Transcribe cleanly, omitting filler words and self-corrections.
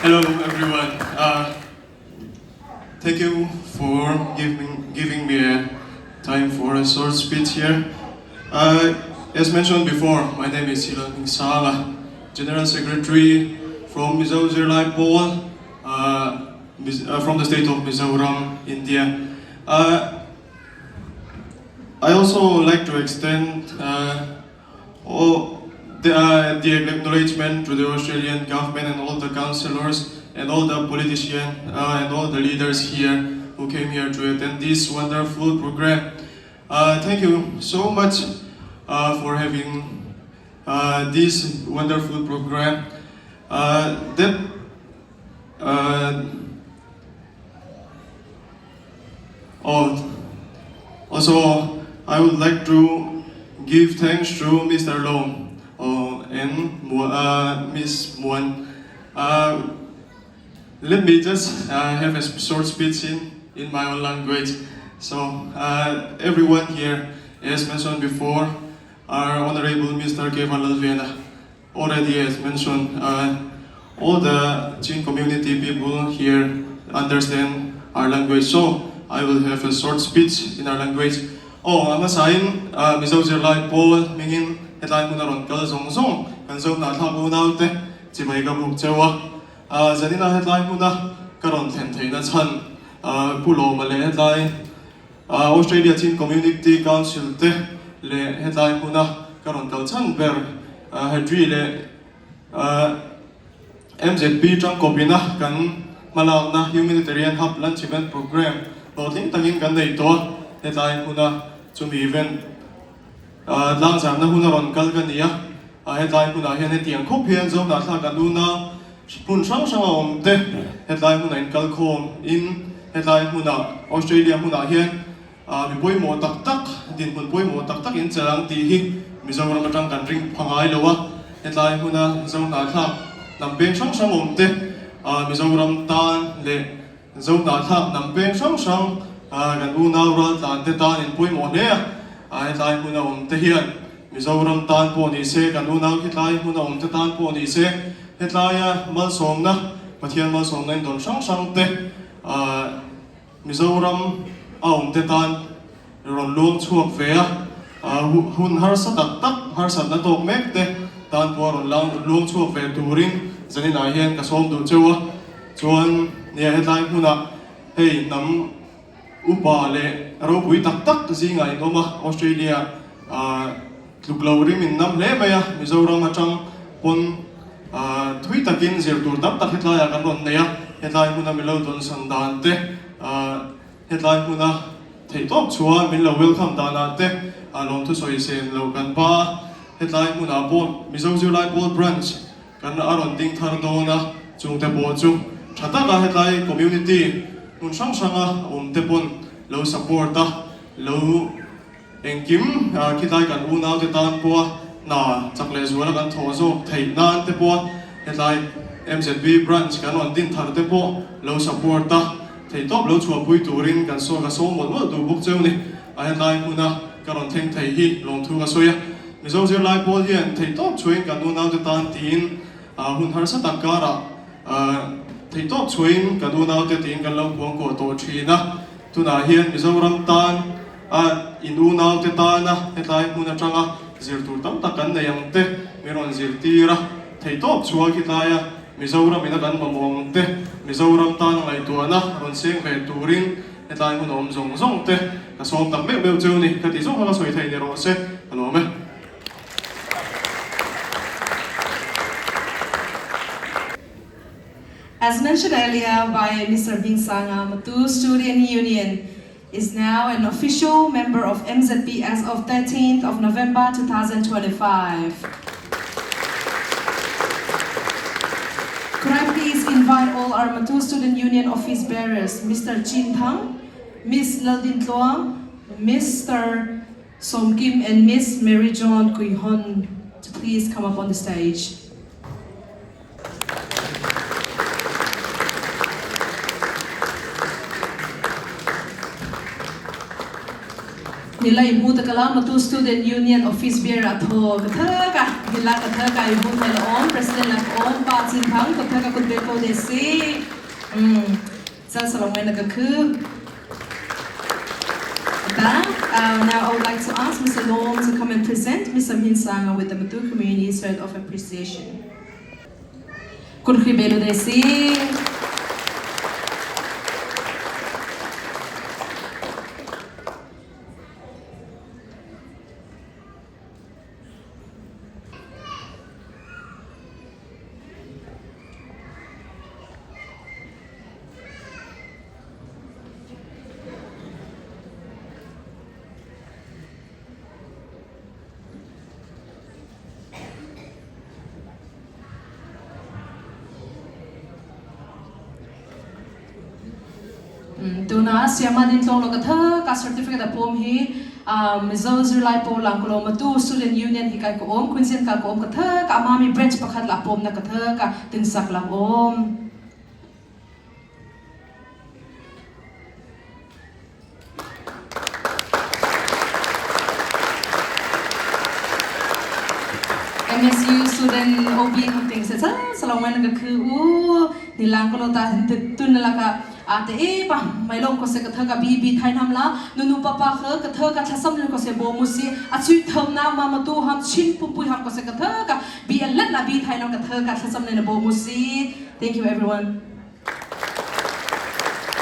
Hello everyone. Uh, thank you for giving, giving me a time for a short speech here. Uh, as mentioned before, my name is Hilan Sala, General Secretary from Mizo Zirlai Pawl, uh, uh, from the state of Mizoram, India. Uh, I also like to extend uh, all the, uh, the acknowledgement to the Australian government and all the councillors and all the politicians uh, and all the leaders here who came here to attend this wonderful program. Uh, thank you so much uh, for having uh, this wonderful program. Uh, that uh, oh, also, I would like to give thanks to Mr. Long uh, and uh, Ms. Muan. Uh, let me just uh, have a short speech in, in my own language. So, uh, everyone here, as mentioned before, our Honorable Mr. K Vanlalvena already has mentioned, uh, all the Chin community people here understand our language. So, I will have a short speech in our language. Oh, a hmasain Mizo zirlai pawl hmingin hetlai hmun a rawn kal zawng zawng kan zo hnahthlak unaute chibai ka buk cheu a. Zanina hetlai hmuna ka rawn thlen theihna chhan Pu Lawma leh hetlai Australia Chin Community Council te leh hetlai hmuna ka rawn kal chhan ber Hedri leh MZP tangkawpina kan hmalakna Humanitarian Hub Lunch Event Programme hlawhtling takin kan nei tawh a, hetlai hmuna chumi event tlangzarna hun a rawn kal ka ni a, hetlai hmunah hian hetiang khawp hian Zohnahthlak an una hmun hrang hranga awm te hetlai hmunah inkalkhawm in hetlai hmunah Australia hmunah hian Mi pawimawh tak tak, dinhmun pawimawh tak tak in chelh ang tih hi Mizoram atang kan ring pha ngai lo a, hetlai hmuna Zohnahthlak hnam peng hrang hrang awm te, Mizoram tan leh Zohnahthlak hnam peng hrang hrang kan unau raltlan te tan in pawimawh hle a, hetlai hmuna awm te hian Mizoram tan pawh ni se, kan unau khitlai hmuna awm te tan pawh ni se, hetlaia malsawmna, Pathian malsawmna in dawn hrang hrang te Mizoram a awm te tan rawn luang chhuak ve a, hun harsa tak tak, harsatna tawk mek te tan pawh a rawn luang chhuak ve turin zaninah hian ka sawm duh cheu a. Chuan nia hetlai hmunah hei hnam upa leh ropui tak tak zingah in awm a, Australia tluk lo rim in nam hle mai a, Mizoram atang pawn Thui takin zir tur tam tak hetlaiah kan rawn nei a, hetlai hmuna min lo dawnsan dan te, hetlai hmuna theihtawp chhuah min lo welcome danah te lawmthu sawi sen lo kan pa a, hetlai hmunah pawh Mizo Zirlai Pawl Branch kan a rawn ding thar dawn a, chungte pawh chu tha taka hetlai community hmun hrang hranga awm te pawn lo support a, lo. Engkim khilai kan unaute tan pawha hna chak leh zuala kan thawh zawk theih nan te pawha hetlai MZB branch kan rawn din thar te pawh lo support a, theihtawp lo chhuahpui turin kan sawi ka sawm mawlh mawlh duh bawk cheu ni. A hetlai hmuna ka rawn thleng thei hi lawmthu ka sawi a, Mizo zirlai pawl hian theihtawp chhuahin kan unaute tan tiin hun harsa tak karah theihtawp chhuahin kan unaute tiin kan lo kuangkuah tawh thin a, tunah hian Mizoram tan A in unaute tana hetlai hmun atanga zir tur tam tak kan nei ang te min rawn zirtir a, theihtawp chhuak hi tlaia Mizoram ina kan mamawh ang te, Mizoram tana ngaihtuahna rawn seng ve turin hetlai hmun a awm zawng zawng te ka sawm tak meuh meuh cheu ni, ka ti zawng kha ka sawi thei ni rawh se, ka lawm e. As mentioned earlier by Mister Hmingsanga, Matu Student Union is now an official member of MZP as of 13th of November 2025. Could I please invite all our Matu Student Union office bearers, Mr. Chin Thang, Ms. Laldin Tluang, Mr. Som Kim and Ms. Mary John Kuihon to please come up on the stage. Nilai hmu takala Matu Student Union Office Bearer a thaw ka thak a. Hila ka tha ka i hun hel om president la ka om pa chin thang ka tha ka kut be ko de si chal salong na ka khu Now I would like to ask Mr. Lom to come and present Mr. Min Sanga with the Matu Community Cert of Appreciation. Kurhi belu de si. Tuna Siama din tlawng lo ka tha ka certificate a pawm hi Mizo zirlai pawl lang ko lo matu student union hi kai ko om Queensland ka ko om ka tha ka amami branch pakhat la pawm na ka tha ka tinsak lang om. MSU student OB hunting se cha salong ka khu u nilang ko ta tun la ka a te e pa mai long ko se ka tha ka bi bi thai nam la nu nu pa pa kha ka tha ka thasam ko se bo mu si a chui thom na ma ma tu ham chin pum pui ham ko se ka tha ka bi let la bi thai nam ka tha ka thasam ne bo mu si. Thank you, everyone.